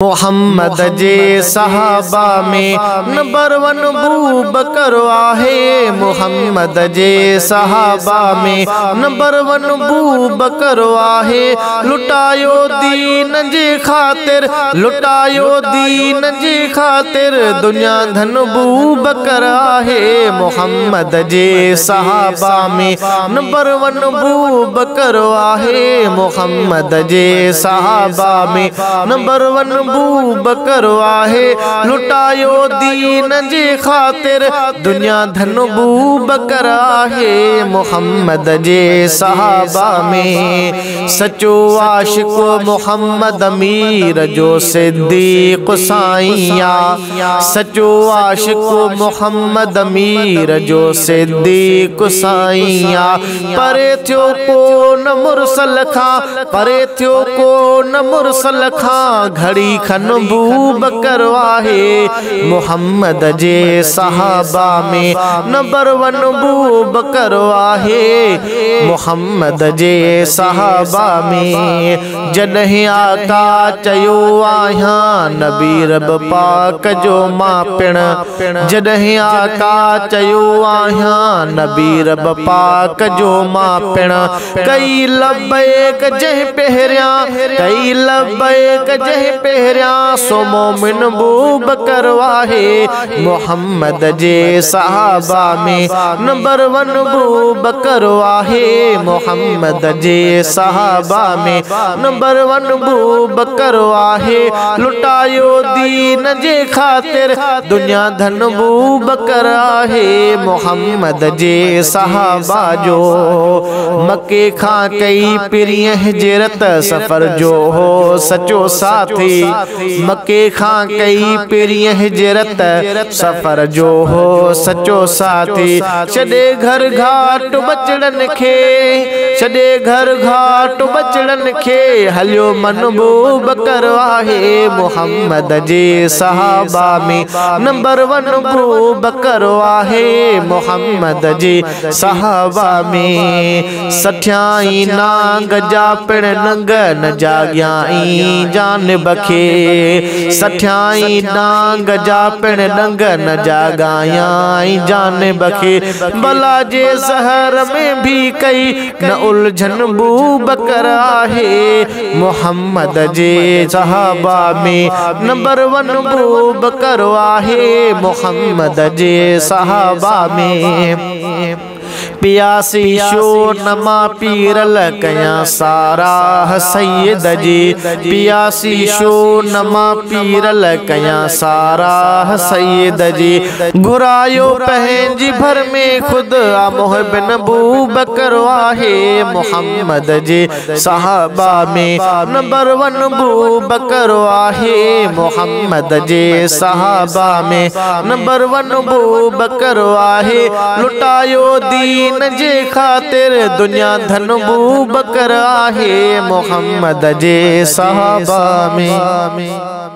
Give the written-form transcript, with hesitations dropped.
मोहम्मद जे सहाबा में number one बू बकर आहे। मोहम्मद जे सहाबा में नंबर वन बू बकर आहे। लुटायो दीन जे खातिर, लुटायो दीन जे खातिर दुनिया धन बू बकर आहे। मोहम्मद जे सहाबा में नंबर वन बू बकर आहे। मोहम्मद जे सहाबा में नंबर वन बू बकर आहे। लुटायो दीन जे खातिर दुनिया धन बू बकर आहे। मोहम्मद जे सहाबा में सचो आशिक मोहम्मद अमीर जो सिद्दीक़ साईं। सचो आशिक मोहम्मद अमीर जो सिद्दीक़ साईं। परे थियो को न मुरसल खां, परे थियो को न मुरसल खां, घड़ी खन बू बकर आहे। मोहम्मद जे सहाबा में नंबर वन बू बकर आहे। मोहम्मद जे सहाबा में जॾहिं आका चयो आहियां नबी रब पाक जो मां पिण, जॾहिं आका चयो आहियां नबी रब पाक जो मां पिण, कई लब्बैक जंहिं पहिरियां, कई लब्बैक जंहिं पहिरियां, सो मोमिन बू बकर आहे। मोहम्मद जे सहाबा में नंबर वन बू बकर आहे। मोहम्मद जे सहाबा में नंबर वन बू बकर आहे। लुटायो दीन जे खातिर दुनिया धन बू बकर आहे। मोहम्मद जे सहाबा जो मक्के खां कई पिरीअ हिजरत, सफ़र जो हो सचो साथी। मक्के खां कई पिरीअ हिजरत, सफ़र जो हो सचो साथी। छॾे घर घाट बचड़नि खे, छॾे घर घाट बचड़नि खे, हलियो मन बू बकर आहे। मोहम्मद जे सहाबा में नंबर वन बू बकर आहे। मोहम्मद जे सहाबा में सठियाई नांग जा पिण नंग न जाॻियाई जानब खे, सठियाई नांग जा पिण नंग न जाॻायाई जानब खे। बला जे ज़हर में भी कई न उलझन बू बकर आहे। मोहम्मद जे सहाबा में नंबर वन बू बकर आहे। मोहम्मद जे सहाबा में पियासी शो नमा पीरल कयां साराह सैयद जी। पियासी शो नमा पीरल कयां साराह सैयद जी। घुरायो पंहिंजी भर में ख़ुदि आ मोहबिन बू बकर आहे। मोहम्मद जे सहाबा में नंबर वन बू बकर आहे। मोहम्मद जे सहाबा में नंबर वन बू बकर आहे। लुटायो दीन जे खातिर दुनिया धन बू बकर आहे। मोहम्मद जे सहाबा में।